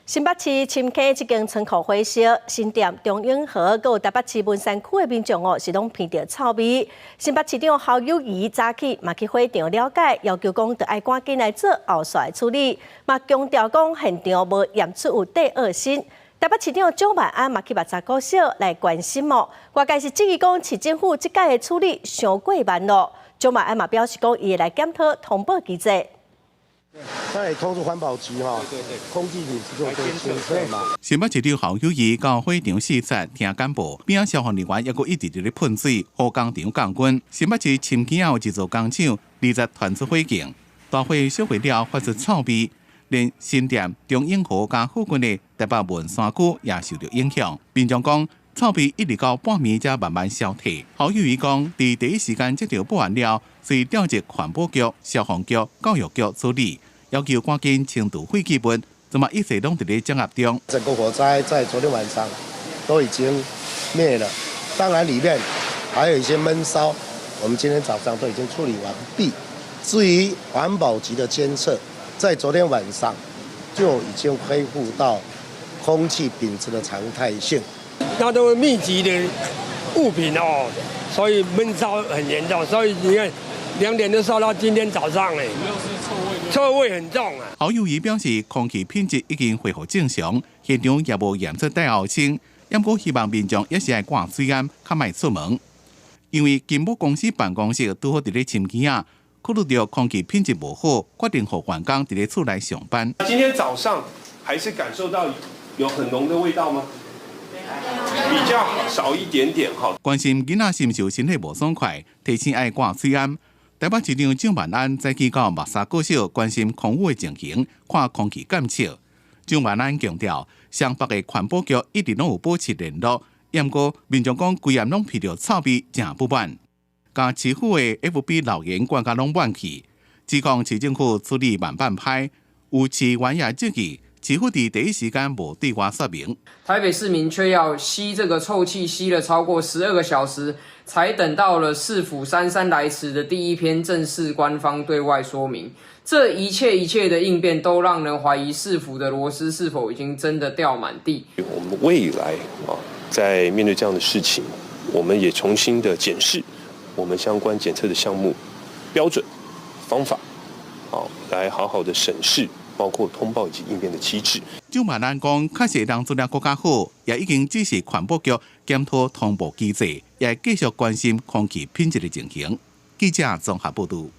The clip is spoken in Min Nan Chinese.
新北市深坑這間倉庫火燒，新店中永和閣有台北市文山區的民眾哦，是攏鼻著臭味。新北市長侯友宜早起嘛去火場了解，要求講著愛趕緊來做後續的處理，嘛強調講現場無驗出有帝二砷。台北市長蔣萬安嘛去木柵國小來關心哦，外界是質疑講市政府這擺的處理傷過慢咯。蔣萬安嘛表示講，伊會來檢討通報機制。那也通知環保局哈，對對，空氣品質做監測嘛。新北市長侯友宜到火場視察聽簡報，邊仔消防人員猶閣一直佇咧噴水，予工場降溫。新北市深坑有一座工廠，二十傳出火警，大火燒毀了發出臭味，連新店中永和佮附近的台北文山區也受著影響。民眾講，臭味一直到半暝才慢慢消退。侯友宜講，佇第一時間接著報案了，遂調集環保局、消防局、教育局處理，要求趕緊清除廢棄物，這馬一切攏佇咧掌握中。整個火災在昨天晚上都已經滅了，當然裡面還有一些悶燒，我們今天早上都已經處理完畢。至於環保局的監測，在昨天晚上就已經恢復到空氣品質的常態性。那都密集的物品哦，所以悶燒很嚴重，所以你看2點就燒到今天早上哎，臭味很重啊。侯友宜表示，空氣品質已經恢復正常，現場也無驗出戴奧辛，不過希望民眾也是愛掛喙罨，較莫出門。因為金寶公司辦公室拄好佇咧深坑仔，考慮著空氣品質無好，決定予員工佇咧厝內上班。今天早上還是感受到有很濃的味道嗎？比較少一點點哈。關心囡仔是毋是有身體無爽快，提醒愛掛喙罨。台北市長蔣萬安早起到木柵國小關心空污的情形，看空氣監測。蔣萬安強調，雙北的環保局一直攏有保持聯絡，毋過民眾講規暗攏鼻著臭味，誠不滿。共市府的 FB 留言灌甲攏滿去，指控市政府處理慢半拍，有市議員也質疑市府佇第一時間無對外說明。台北市民卻要吸這個臭氣，吸了超過12個小時，才等到了市府姍姍來遲的第一篇正式官方對外說明。這一切一切的應變，都讓人懷疑市府的螺絲是否已經真的掉滿地。我們未來啊，在面對這樣的事情，我們也重新的檢視我們相關檢測的項目、標準、方法，好，來好好的審視，包括通報以及應變的機制。蔣萬安講，確實當做得閣較好，也已經指示環保局檢討通報機制，也繼續關心空氣品質的情形。記者綜合報導。